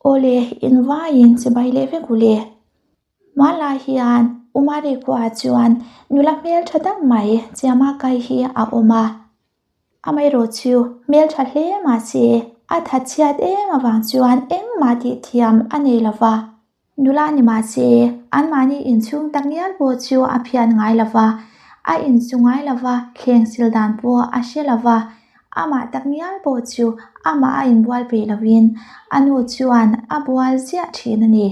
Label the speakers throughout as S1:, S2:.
S1: Awle, invaiin chibai leh vek u le. Hmanlai hian Umari khuaah chuan nula hmeltha tak mai Chiama Kai hi a awm a. Amaherawh chu hmeltha hle mahse a thatchhiat em avang chuan engmah tih thiam a nei lo va. Nula ni mahse anmahni inchhung tak ngial pawh chu a phiat ngai lo va, a insu ngai lo va, thleng sil dan pawh a hre lo va. Amah tak ngial pawh chu amah a inbual peih lovin a nu chuan a bual ziah thin a ni.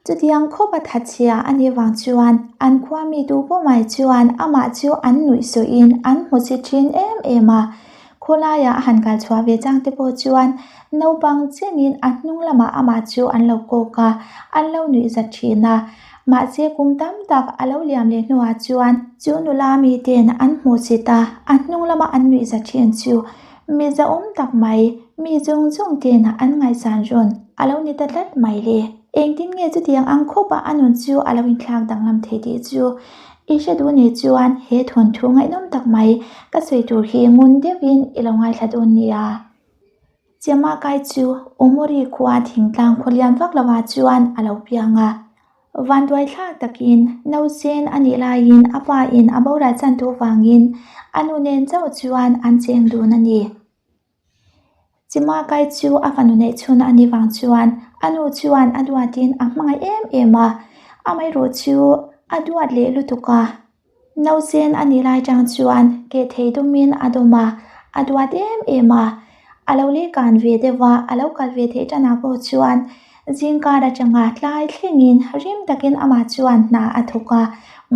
S1: Chutiang khawp a thatchhia a nih vang chuan an khua mi tu pawh mai chuan amah chu an nuih sawhin an hmu chi thin em em a. Khawlaiah a han kal chhuah ve chang te pawh chuan naupang chengin a hnung lamah amah chu an lo kawk a, an lo nuih zat thin a. Mahse kum tam tak a lo liam leh hnuah chuan chu nula miten an hmuh chit a, a hnung lama an nuih zat thin chu Mi zahawm tak mai, mi zawng zawng ten an ngaihsan rawn a lo ni ta tlat mai le. Engtin nge chutiang ang khawpa a nun chu a lo inthlak danglam thei tih chu i hre duh ni chuan he thawnthu ngaihnawm tak mai ka sawi tur hi ngun deuhin i lo ngaithla dawn nia. Chema kai chu Umuri khua thingtlang khawlian vak lovah chuan a lo piang a. Vanduai thlak takin nausen a nih laiin a pa in a boral chan tu vangin a nu nen chauh chuan an cheng dun a ni. Chima kai chu a fanu neih chhun a nih vang chuan a nu chuan a duatin a hmangaih em em a, amaherawh chu a duat leh lutuk a. Nausen a nih lai tang chuan keh thei dumin a dawm a, a duat em em a. A lo leh kan ve deuh a, a lo kal ve theih tanah pawh chuan zingkar atanga tlai thlengin rim takin amah chuan hna a thawk a,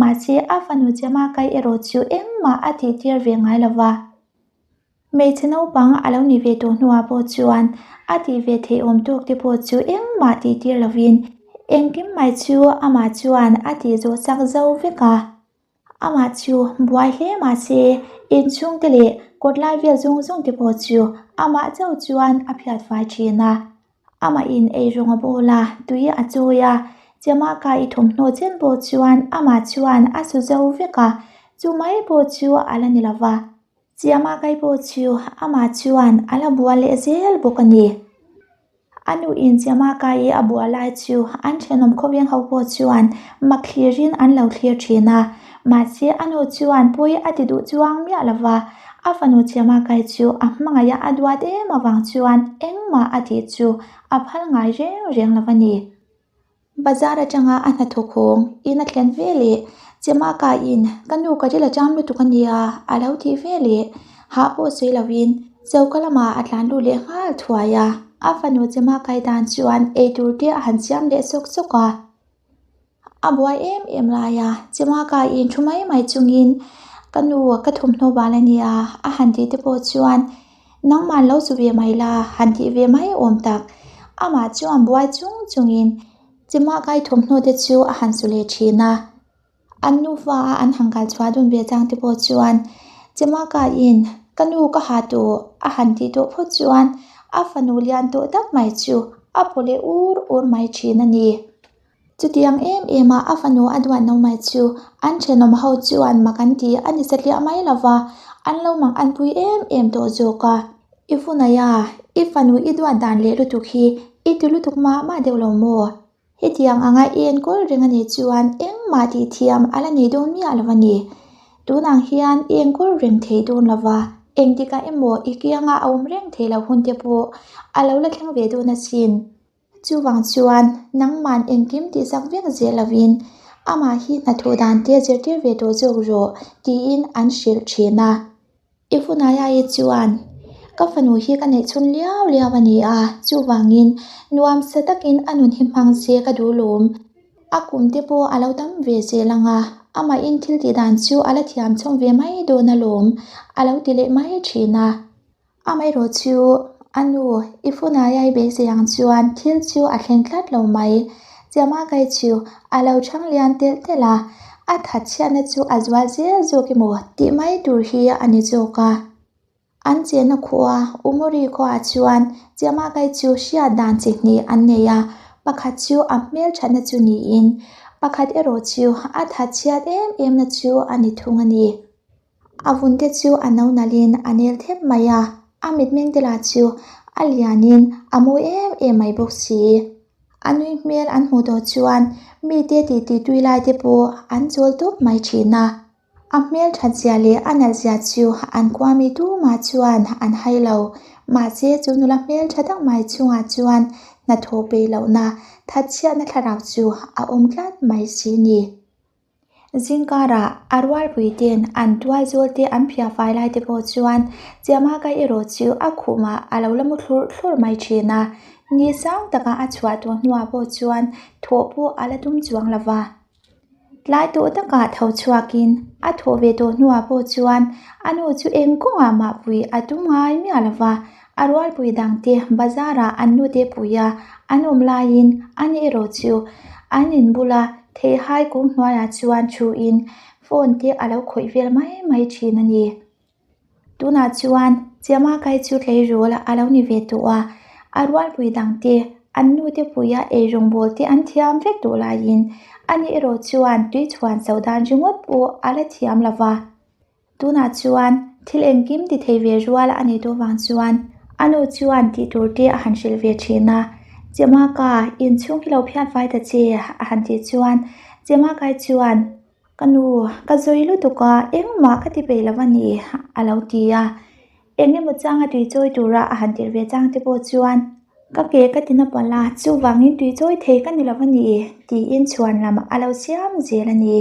S1: mahse a fanu Chema kai erawh chu engmah a tihtir ve ngai lo va. Hmeichhe naupang a lo ni ve tawh hnuah pawh chuan a tih ve theih awm tawk te pawh chu engmah tih tir lovin engkim mai chu amah chuan a tih zawh chak zo vek a. Amah chu buai hle mahse inchhungte leh kawtlai vel zawng zawng te pawh chu amah chauh chuan a phiat fai thin a. Amah in eirawng a bawl a, tui a chawi a, Chema ka i thawmhnaw chen pawh chuan amah chuan a su zo vek a, chu mai pawh chu a la ni lova. Chiama kai pawh chu amah chuan a la bual leh zel bawk a ni. A nuin Chiama kai i a bual lai chu an thenawm khawveng ho pawh chuan mak thlirin an lo thlir thin a. Mahse a nu chuan pawi a ti duh chuang miah lo va, a fanu Chiama kai chu a hmangaih a a duat em avang chuan engmah a tih chu a phal ngai reng reng lo a ni. Bazar atanga a hnathawk hawng in a thlen ve leh Chema ka in ka nu ka ril a cham lutuk a nia a lo tih ve leh hah pawh sawi lovin choka lamah a tlan lut leh nghal thuai a, a fanu Chema kai dan chuan eitur te a han siam leh sawk sawk a. A buai em em lai a, Chema ka in thu mai mai chungin ka nu ka thawmhnaw bal a nia a han tih te pawh chuan Nangmah lo chu ve mai la, han tih ve mai awm tak. Amah chuan buai chung chungin Chimah kai thawmhnaw te chu a han su leh thin a. An nufa a an han kal chhuah dun ve chang te pawh chuan Chimah kaiin ka nu ka ha tawh a han tih tawh phawt chuan a fanu lian tawh tak mai chu a paw leh ur ur mai thin a ni. Chutiang em em a a fanu a duat no mai chu an thenawm ho chuan mak an ti a ni satliah mai lo va, an lo mang an pui em em tawh zawk a. I funai a, i fanu i duat dan leh lutuk hi i ti lutuk mah mah deuh lo maw? Hetiang anga i enkawl reng a nih chuan engmah tih thiam a la nei dawn miah lo a ni. Tunang hian i enkawl reng thei dawn lo va, engtikah emaw i kianga a awm reng thei lo hun te pawh a lo la thleng ve dawn asin. Chuvang chuan nangman engkim tihsak vek zel lovin amah hi hnathawh dan te zirtir ve tawh zawk rawh tiin an hrilh thin a. I Funaya-i chuan, Ka fanu hi ka neih chhun liau liau a ni a, chuvangin nuamsa takin a nun hi hmang se ka duh lawm. A kum te pawh a lo tam ve zel ang a, amahin thil tih dan chu a la thiam chhawm ve mai dawn alawm a lo ti leh mai thin a. Amaherawh chu a nu i phone-ah i beisei ang chuan thil chu a thleng tlat lo mai. Chiama kai chu a lo chhang lian telh telh a, a that chhiatna chu a zual zel zawk emaw tih mai tur hi a ni zawk a. An chenna khua Umuri khuaah chuan Chiama kai chu hriat dan chi hnih an nei a, pakhat chu a hmel thatna chu niin pakhat erawh chu a that chhiat em emna chu a ni thung a ni. A vun te chu a no nalhin a nel thep mai a, a mitmeng te lah chu A lianin a mawi em em mai bawk si. A nui hmel an hmuh tawh chuan mite titi tui lai te pawh an chawl tawp mai thin a. A hmel that zia leh a nalh zia chu an khua mi tumah chuan an hai lo. Mahse chu nula hmel tha tak mai chungah chuan hnathawh peih lohna, thatchhiatna thlarau chu a awm tlat mai si ni. Zingkarah a rualpui ten an tual zawl te an phiah fai lai te pawh chuan Chiamaka erawh chu a khumah a lo la mu thlurh thlurh mai thin a, ni sang taka a chhuah tawh hnuah pawh chuan thawh pawh a la tum chuang lo va. Tlai tawh takah tho chhuakin a thawh ve tawh hnuah pawh chuan a nu chu eng kawngah mah pui a tum ngai miah lo va, a rualpui dangte bazarah an nute puia an awm laiin ani erawh chu an inbula Theihai kung hnuaiah chuan thuin phone te a lo khawih vel mai mai thin a ni. Tunah chuan Chiama kai chu tleirawl a lo ni ve tawh a, a rualpui dang te, an nu te puia eirawngbawl te an thiam vek tawh laiin ani erawh chuan tuichhuan cho dan ringawt pawh a la thiam lo va. Tunah chuan thil engkim ti thei ve rual a nih tawh vang chuan a nu chuan tih tur te a han hrilh ve thin a, Chemaka, inchhung hi lo phiat fai ta che a han tih chuan Chemakai chuan Ka nu, ka zawi lutuk a, engmah ka ti peih lo a ni a lo ti a. Eng emaw changa tui chawi tura a han tirh ve chang te pawh chuan ka ke ka ti na palh a, chuvangin tui chawi thei ka ni lo a ni tiin chhuan lam a lo siam zel a ni.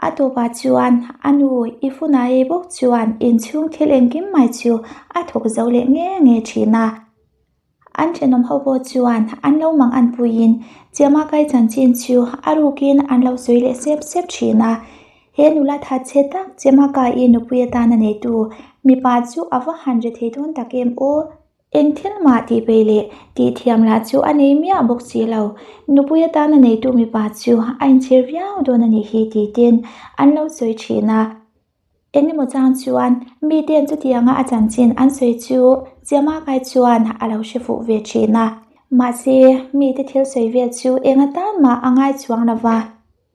S1: A tawpah chuan a nu i Funai bawk chuan inchhung thil engkim mai chu a thawk zo leh nge nge thin a. An thenawm ho pawh chuan an lo mang an puiin Chiama kai chanchin chu a rukin an lo sawi leh sep sep thin a. He nula that chhe tak Chiama kai i nupui atana neitu mipa chu a va han ri thei dawn tak em aw! Eng thil mah tih peih leh tih thiam lah chu a nei miah bawk si lo. Nupui atana neitu mipa chu a inchhir viau dawn a nih hi tih ten an lo sawi thin a. Eng emaw chang chuan miten chutianga a chanchin an sawi chu Chiama kai chuan a lo hre fuh ve thin a. Mahse, mite thil sawi vel chu eng atan mah a ngai chuang lo va.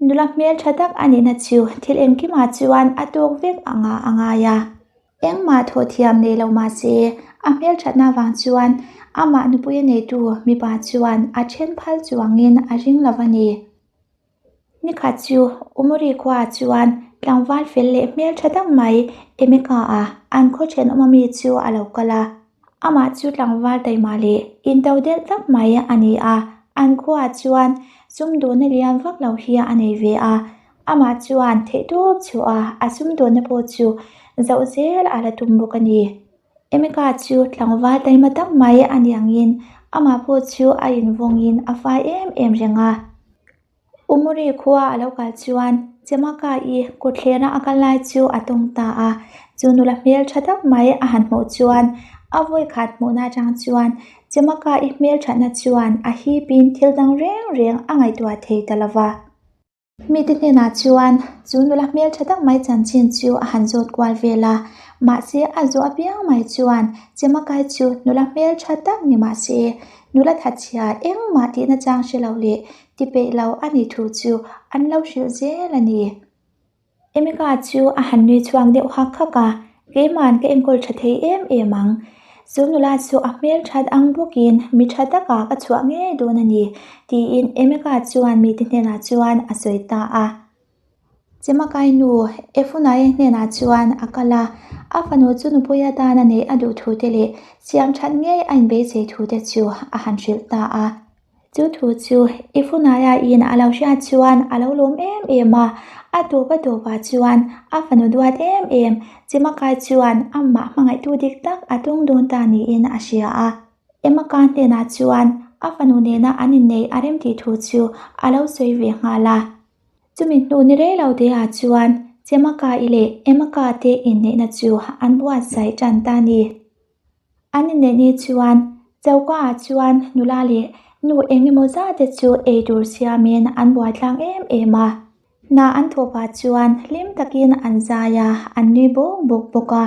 S1: Nula hmel tha tak a nihna chu thil engkimah chuan a tawk vek anga a ngai a. Engmah thawh thiam nei lo mahse, a hmelthatna avang chuan amah nupui a neitu mipa chuan a then phal chuangin a ring lo a ni. Nikhat chu Umuri khuaah chuan tlangval fel leh hmeltha tak mai Emeka-a an khaw thenawm ami chu a lo kal a. Amah chu tlangval taima leh into delh tak mai a ni a, an khuaah chuan sumdawnna lian vak lo hi a nei ve a. Amah chuan theihtawp chhuah a, a sumdawnna pawh chu zoh zel a la tum bawk a ni. Emeka chu tlangval taima tak mai a ni angin amah pawh chu a invawngin a fai em em reng a. Umuri khua a lo kal chuan Chemaka-i kuthlera a kal lai chu a tawng ta a, chu nula hmel tha tak mai a han hmuh chuan a vawi khat hmuhna atang chuan Chemaka-i hmel thatna chuan a hipin thil dang reng reng a ngaihtuah thei ta lo va. Mite hnenah chuan chu nula hmel tha tak mai chanchin chu a han zawt kual vel a, mahse a zawh apiang mai chuan Chemakai chu nula hmel tha tak ni mahse nula thatchhia engmah tihna chang hre lo leh ti peih lo a nih thu chu an lo hrilh zel a ni. Emeka chu a han nui chhuak deuh hak hak a, Keima'n ka enkawl tha thei em em ang. Chu nula chu a hmel that ang bawkin mi tha takah ka chhuah ngei dawn a ni, tiin Emeka chuan mite hnenah chuan a sawi ta a. Chemakai nu Efunae hnenah chuan a kal a, a fanu chu nupui atana neih a duh thu te leh siam that ngei a inbeisei thu te chu a han hrilh ta a. Chu thu chu Ifunaya in a lo hriat chuan a lo lawm em em a, a tawp a tawpah chuan a fanu duat em em Chimakai chuan amah hmangaihtu dik tak a tawng dawn ta niin a hria a. Emaka hnenah chuan a fanu nena an inneih a remtih thu chu a lo sawi ve nghal a. Chumi hnu ni rei lo te ah chuan Chemaka-i leh Emaka te inneihna chu an buatsaih tan ta a ni. An inneih ni chuan choka ah chuan nula leh nu eng emaw zat te chu ei tur siamin an buai tlang em em a. Hna an thawh pah chuan hlim takin an zai a, an nui bawk bawk bawk a.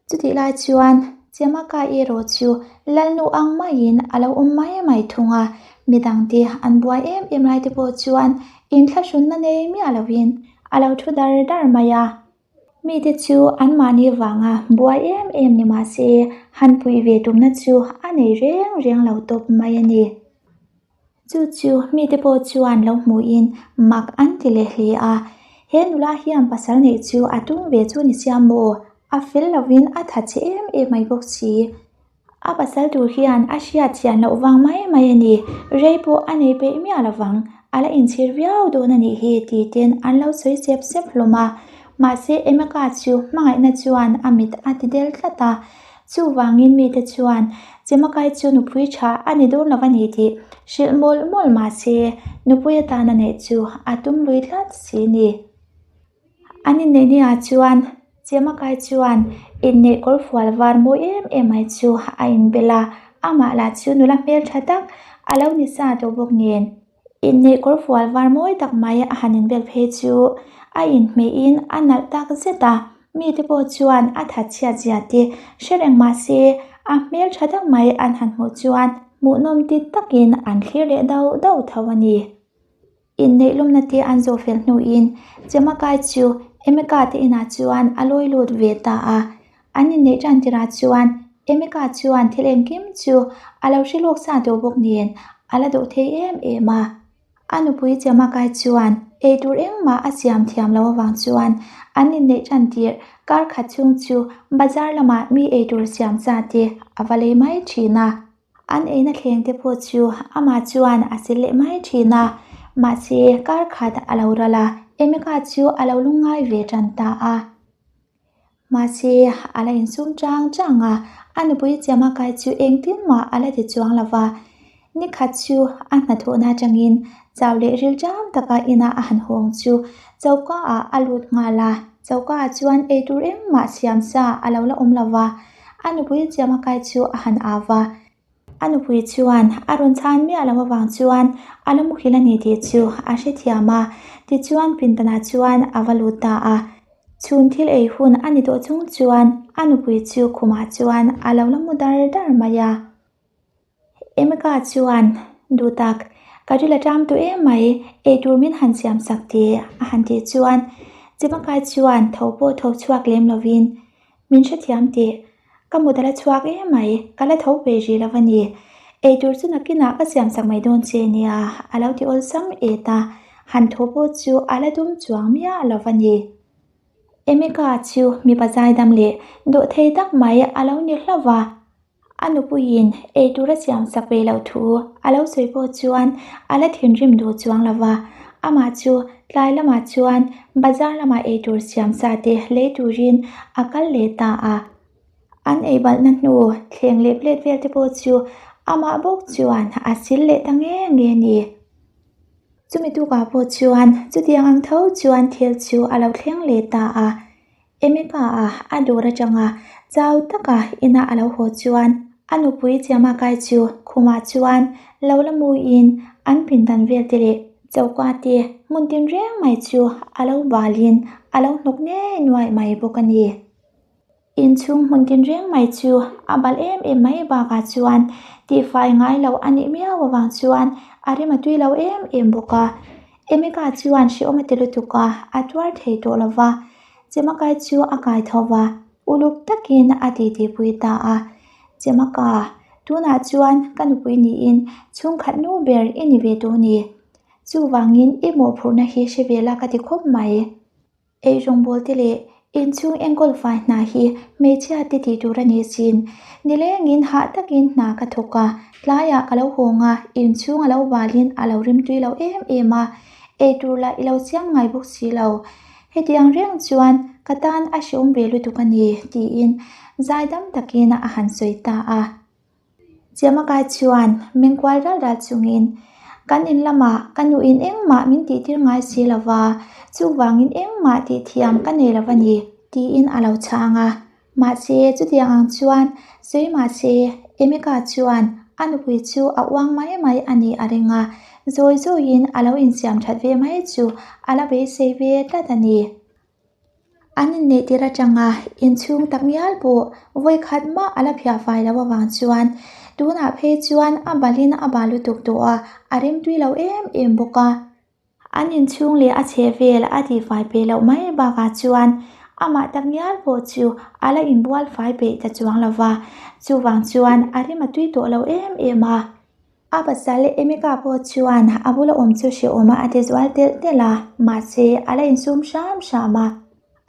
S1: Chutih lai chuan Chiamaka erawh chu Lalnu ang maiin a lo awm mai mai thung a, midangte an buai em em lai te pawh chuan inthlahrunna nei miah lovin a lo thu dar dar mai a. Mite chu anmahni vanga buai em em ni mah se, han puih ve tumna chu a nei reng reng lo tawp mai a ni. Chu chu mite pawh chuan lo hmuhin mak an ti leh hle a, he nula hian pasal neih chu a tum ve chu ni sia maw? A fel lovin a tha che em em mai bawk si. A pasal tur hian a hriat chian loh vang mai mai a ni, rei pawh a nei peih miah lovang, a la inchhir viau dawn a nih hi ti ten an lo sawi sep sep hlawm a. Mahse Emeka chu hmangaihna chuan a mit a ti del tlat a, chuvangin mite chuan Chemakai chu nupui tha a ni dawn lo a ni tih hrilh mawlh mawlh mahse nupui atana neih chu a tum lui tlat si ni. An inneih ni ah chuan Chemakai chuan inneih kawr fual var mawi em em mai chu a inbel a, amah lah chu nula hmeltha tak a lo ni sa tawh bawk nen. Inneih kawr fual var mawi tak mai a han inbel phei chu a inhmeihin a nalh tak zet a, mite pawh chuan a thatchhiat zia te hre reng mah se a hmeltha tak mai an han hmuh chuan hmuhnawm ti takin an thlir leh dauh dauh tho a ni. Inneih lawmna te an zawh fel hnuin Chemakai chu Emeka te inah chuan a lawi lut ve ta a. An inneih tan tirah chuan Emeka chuan thil engkim chu a lo hre lawk sa tawh bawk nen a la dawh thei em em a. A nupui Chemakai chuan eitur engmah a siam thiam loh avang chuan an inneih tan tirh kar khat chhung chu bazar lamah mi eitur siam sa te a va lei mai thin a. An eina thleng te pawh chu amah chuan a sil leh mai thin a, mahse kar khat a lo ral a, Emeka chu a lo lungngai ve tan ta a. Mahse a la insum chang chang a, a nupui Chiamakai chu engtin mah a la ti chuang lo va. Ni khat chu a hnathawhna atangin chau leh ril ṭam taka ina a han hawng chu choka ah a lut nghal a, choka ah chuan eitur engmah siam sa a lo la awm lo va. A nupui Chiamakai chu a han au va, a nupui chuan a rawn chhan miah loh avang chuan a la muhil a ni tih chu a hrethiam a, tichuan pindanah chuan a va lut ta a. Chhun thil ei hun a ni tawh chung chuan a nupui chu khumah chuan a lo la mu dar dar mai a. Emeka chuan, Duh tak, ka ril a ṭam tawh em mai, eitur min han siam sak teh a han tih chuan Chimaka chuan tho pawh tho chhuak lem lovin, Min hrethiam teh, ka mut a la chhuak em mai, ka la tho ve rih lo a ni. Eitur chu nakinah ka siam sak mai dawn che nia a lo ti awlsam et a, han tho pawh chu a la dum chuang miah lo a ni. Emeka chu mipa zaidam leh dawhthei tak mai a lo ni hlauh va. A nupuiin eitur a siam sak ve loh thu a lo sawi pawh chuan a la thinrim duh chuang lo va, amah chu tlai lamah chuan bazar lamah eitur siam sa te lei turin a kal leh ta a. An ei balhna hnu thleng leh plate vel te pawh chu amah bawk chuan a sil leh ta nge nge a ni. Chumi tukah pawh chuan chutiang ang tho chuan thil chu a lo thleng leh ta a. Emeka a a dawr atanga chau taka ina a lo haw chuan a nupui Chiamakai chu khumah chuan lo la muin an pindan vel te leh choka te hmun tin reng mai chu a lo balin a lo hnawk ngei nuai mai bawk a ni. Inchhung hmun tin reng mai chu a bal em em mai bakah chuan tihfai ngai loh a nih miau avang chuan a rem a tui lo em em bawk a. Emeka chuan hrehawm a ti lutuk a, a tuar thei tawh lo va. Chemakai chu a kai tho va, uluk takin a titipui ta a. Chemaka, tunah chuan ka nupui niin chhungkhat nu ber i ni ve tawh ni. Chuvangin i mawhphurhna hi hre ve la ka ti khawp mai. Ei rawngbâwl te leh inchhung enkawl fai hna hi hmeichhia te tih tur a ni sin. Nilengin hah takin hna ka thawk a, tlaiah ka lo hawng a, inchhung a lo balin a lo rimtui lo em em a, ei tur lah i lo siam ngai bawk si lo. Hetiang reng chuan ka tan a hreawm ve lutuk a ni, tiin zaidam takin a han sawi ta a. Chiamakai chuan min kual ral ral chungin, Kan in lamah ka nuin engmah min tihtir ngai si lo va, chuvangin engmah tihthiam ka nei lo va ni, tiin a lo chhang a. Mahse, chutiang ang chuan sawi mahse, Emeka chuan a nupui chu a uang mai mai a nih a ring a, zawi zawiin a lo insiam that ve mai chu a la beisei ve tlat a ni. An inneih tir atanga inchhung tak ngial pawh vawi khat mah a la phiah fai loh avang chuan tunah phei chuan a balin a bal lutuk tawh a, a rimtui lo em em bawk a. An inchhung leh a chhehvel a tihfai pe loh mai bakah chuan. Amah takngial pawh chu a la inbual fai peih ta chuang lo va, chuvang chuan a rim a tui tawh lo em em a. A pasal Emeka pawh chuan a bula awm chu hrehawm a ti zual telh telh a, mahse a la insum hram hram a.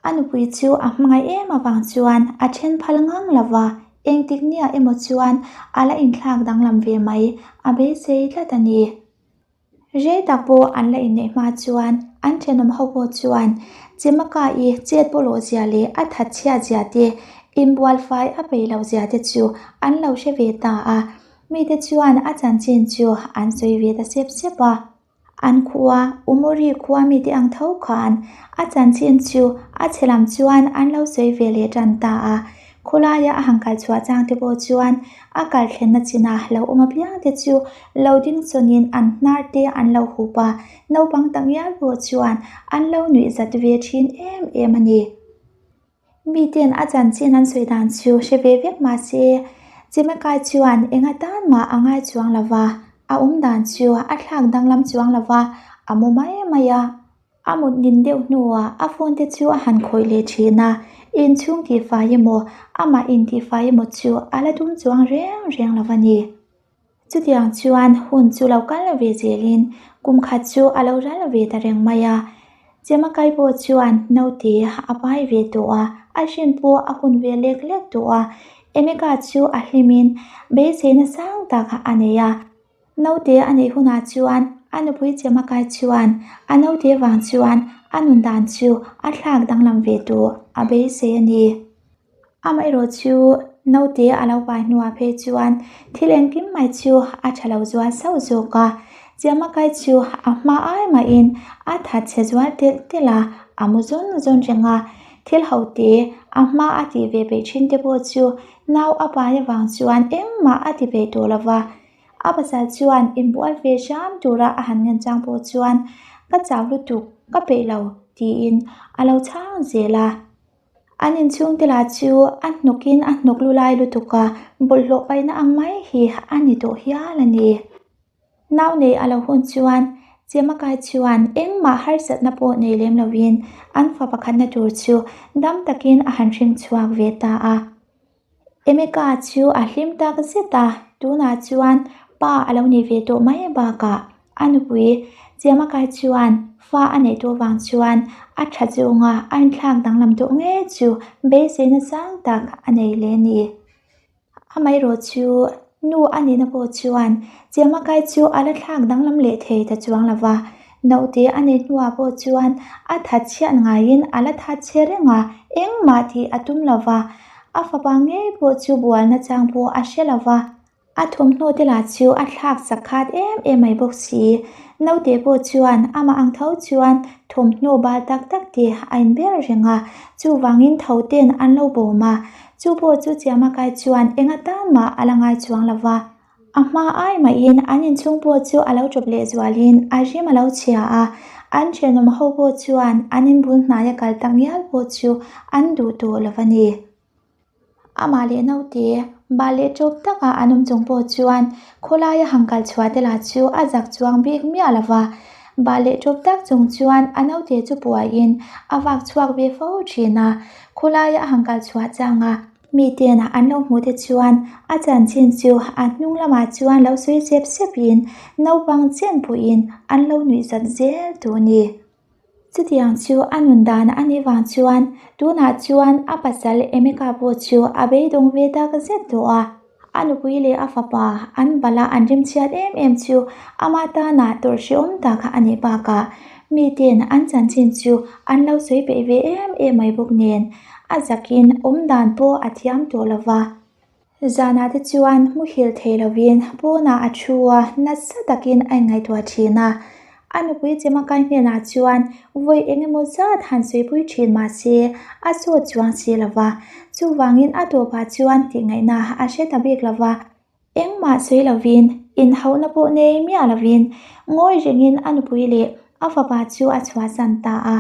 S1: A nupui chu a hmangaih em avang chuan a then phal ngang lo va, engtik nia emaw chuan a la inthlak danglam ve mai a beisei tlat a ni. Rei tak pawh an la inneih hma chuan an thenawm ho pawh chuan Chemaka-i chet pawlawh zia leh a that chhiat zia te, inbual fai a peih loh zia te chu an lo hre ve ta a. Mite chuan a chanchin chu an sawi ve ta sep sep a. An khua, Umori khua mite ang tho khan a chanchin chu a chhe lam chuan an lo sawi ve leh tan ta a. Khawlaia a han kal chhuah chang te pawh chuan a kal thlenna chinah lo awm apiang te chu lo ding chawnin an hnar te an lo hup a, naupang tak ngial pawh chuan an lo nuih zat ve thin em em a ni. Miten a chanchin an sawi dan chu hre ve vek mah se, Chimakai chuan eng atan mah a ngai chuang lo va, a awm dan chu a thlak danglam chuang lo va, a mu mai mai a. A mut nin deuh hnuah a phone te chu a han khawih leh thin a, inchhung tihfai emaw, amah intihfai emaw chu a la tum chuang reng reng lo va ni. Chutiang chuan hun chu lo kal ve zelin kum khat chu a lo ral ve ta reng mai a. Chemakai pawh chuan naute a pai ve tawh a, a hrin pawh a hun ve lek lek tawh a. Emeka chu a hlimin beiseina sang tak a nei a. Naute a neih hunah chuan a nupui Chemakai chuan a naute vang chuan a nun dan chu a thlak danglam ve tawh a beisei a ni. Amaherawh chu naute a lo pai hnuah phei chuan thil engkim mai chu a tha lo zual sauh zawk a, Chiamakai chu a hma ai mahin a that chhe zual telh telh a, a mu zawn zawn reng a, thil ho te a hma a tih ve peih thin te pawh chu nau a pai avang chuan engmah a ti peih tawh lo va, a pasal chuan inbual ve hram tura a han ngen chang pawh chuan ka chau lutuk ka peih lo tiin a lo chhang zel a. An inchhungte lah chu a hnawkin a hnawk lu lai lutuk a, bawlhhlawh paihna ang mai hi a ni tawh hial a ni. Nau nei a lo hun chuan Chemakai chuan engmah harsatna pawh nei lem lovin an fa pakhatna tur chu dam takin a han hring chhuak ve ta a. Emeka chu a hlim tak zet a, tunah chuan pa a lo nei ve tawh mai bakah a nupui Chiamakai chuan fa a neih tawh vang chuan a tha chunga a inthlak danglam tawh ngei chu beiseina sang tak a nei leh a ni. Amaherawh chu nu a nihna pawh chuan Chiamakai chu a la thlak danglam leh thei ta chuang lo va, Naute a neih hnuah pawh chuan a that chhiat ngaiin a la that chhe reng a, engmah tih a tum lo va, a fapa ngei pawh chu bualna chang pawh a hre lo va, a thawmhnaw te lah chu a thlak sak khat em em mai bawk si. Naute pawh chuan amah ang tho chuan thawmhnaw bal tak tak te a inbel reng a, chuvangin tho ten an lo bawm a, chu pawh chu Chiamakai chuan eng atan mah a la ngai chuang lo va. A hma ai mahin an inchhung pawh chu a lo ṭawp leh zualin a rim a lo chhia a, an ṭhenawm ho pawh chuan an inbul hnaia kal tak ngial pawh chu an duh tawh lo a ni. Amah leh naute bal leh ṭawp taka an awm chung pawh chuan khawlaia han kal chhuah te lah chu a zak chuang bik miah lo va, bal leh ṭawp tak chung chuan a naute chu puahin a vak chhuak ve fo ṭhin a, khawlaia a han kal chhuah chang a. Miten an lo hmuh te chuan a chanchin chu a hnung lamah chuan lo sawi sep sepin naupang chen pawhin an lo nuih zat zel tawh a ni. Chutiang chu a nun dan a nih vang chuan tunah chuan a pasal Emeka pawh chu a beidawng ve tak zet tawh a. A nupui leh a fapa an bala an rimchhiat em em chu ama tana tawrhhrehawm tak a nih bakah miten an chanchin chu an lo sawi peih ve em em mai bawk nen a zakin awm dan pawh a thiam tawh lo va. Zanah te chuan muhil thei lovin pawnah a thu a, nasa takin a inngaihtuah thin a. A nupui Chemakai hnenah chuan vawi eng emaw zat han sawipui thin mah se a sawt chuang si lo va, chuvangin a tawpah chuan tihngaihna a hre ta bik lo va. Engmah sawi lovin, inhauhna pawh nei miah lovin, ngawi rengin a nupui leh a fapa chu a chhuahsan ta a.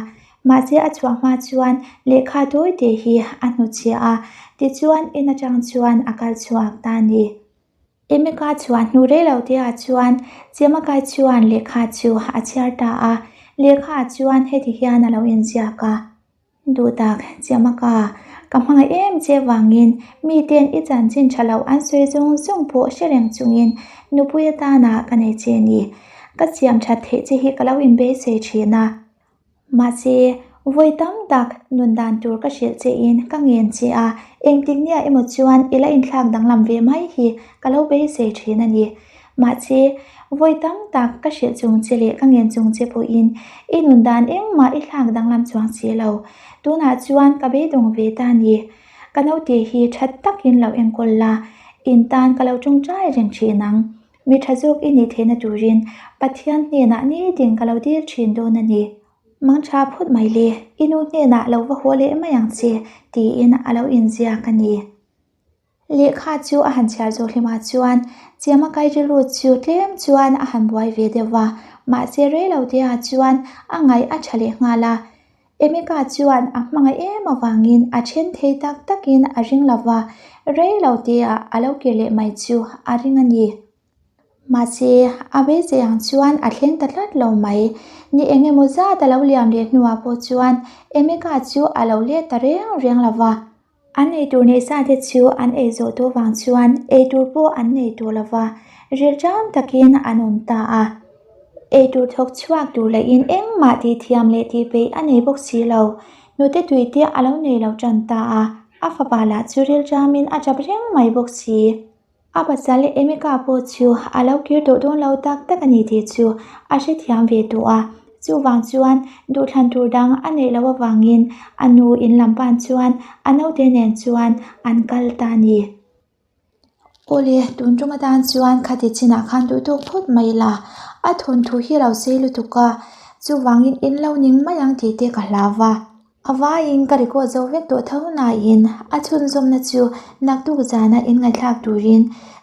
S1: Mahse a chhuah hma chuan lehkha tawi te hi a hnutchhiah a, tichuan in atang chuan a kal chhuak ta a ni. Emeka chhuah hnu rei lo te ah chuan Chemakai chuan lehkha chu a chhiar ta a, lehkha ah chuan heti hian a lo inziak a. Duhtak, Chiamaka, ka hmangaih em che vangin miten i chanchin tha lo an sawi zawng zawng pawh hre reng chungin nupui atana ka nei che ni. Ka siam that theih che hi ka lo inbeisei thin a. Mahse, vawi tam tak nun dan tur ka hrilh che in ka ngen che a, engtik nia emaw chuan i la inthlak danglam ve mai hi ka lo beisei thin a ni. Mahse, vawi tam tak ka hrilh chung che leh ka ngen chung che pawhin i nun dan engmah i thlak danglam chuang si lo. Tunah chuan ka beidawng ve ta a ni. Ka naute hi tha takin lo enkawl la, in tan ka lo tawngtai reng thin ang. Mi tha zawk i nih theihna turin Pathian hnenah nitin ka lo dil thin dawn a ni. Mang tha phut mai le, i nu hnenah lo va haw leh mai ang che, tiin a lo inziak a ni. Lehkha chu a han chhiar zawh hlimah chuan Chiama kai rilru chu tlem chuan a han buai ve deuh va, mahse reiloteah chuan a ngaih a tha leh nghal a. Emeka chuan a hmangaih em avangin a then thei tak takin a ring lo va, reiloteah a lo kir leh mai chu a ring a ni. Mahse, a beisei ang chuan a thleng ta tlat lo mai. Ni eng emaw zat a lo liam leh hnuah pawh chuan Emeka chu a lo let ta reng reng lo va. An eitur neih sa te chu an ei zawh tawh vang chuan eitur pawh an nei tawh lo va, rilṭam takin an awm ta a. Eitur thawk chhuak tur lahin engmah tih thiam leh tih peih a nei bawk si lo. Nute tui te a lo nei lo ṭan ta a, a fapa lah chu rilṭamin a ṭap reng mai bawk si. A pasal Emeka pawh chu a lo kir tawh dawn lo tak tak a ni tih chu a hrethiam ve tawh a, chuvang chuan duhthlan tur dang a neih loh avangin a nu in lam pan chuan a naute nen chuan an kal ta a ni. Awle, tun tum atan chuan khati chinah khan duh tawk phawt mai la, a thawnthu hi a lo sei lutuk a, chuvangin in lo ning mai ang tih te ka hlau va. A vaiin ka record zo vek tawh tho nain a chhunzawmna chu naktuk zana in ngaihthlak turin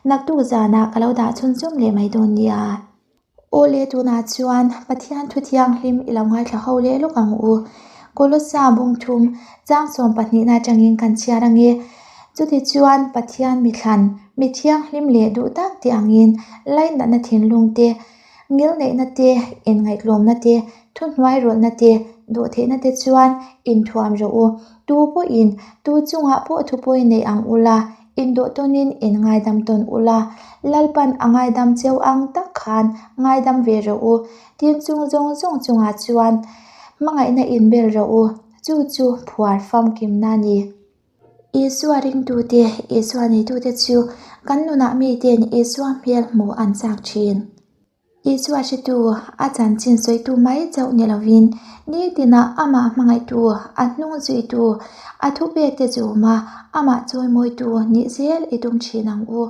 S1: naktuk zanah ka lo dah chhunzawm leh mai dawn nia. Aw le tunah chuan Pathian thu thianghlim i lo ngaithla ho leh lawk ang u. Kolosa bungthum chang sawm pahnihna atangin kan chhiar ange. Chutichuan Pathian mithlan, mi thianghlim leh duh tak te angin lainatna thinlung te, Ngilneihna te, inngaihtlawmna te, thuhnuairawlhna te, dawhtheihna te chuan inthuam rawh u. Tu pawhin tu chungah pawh thupawi nei ang ula, indawh tawnin in ngaidam tawn ula, Lalpan a ngaidam cheu ang tak khan ngaidam ve rawh u. Tin chung zawng zawng chungah chuan hmangaihna inbel rawh u, chu chu phuar famkimna a ni. Isua ringtute, Isua neitute chu kan nunah miten Isua hmel hmuh an chak thin. Isua hretu, a chanchin sawitu mai chauh ni lovin, nitinah amah hmangaihtu, a hnung zuitu, a thupekte chu awm a, amah chawimawitu nih zel i tum thin ang u.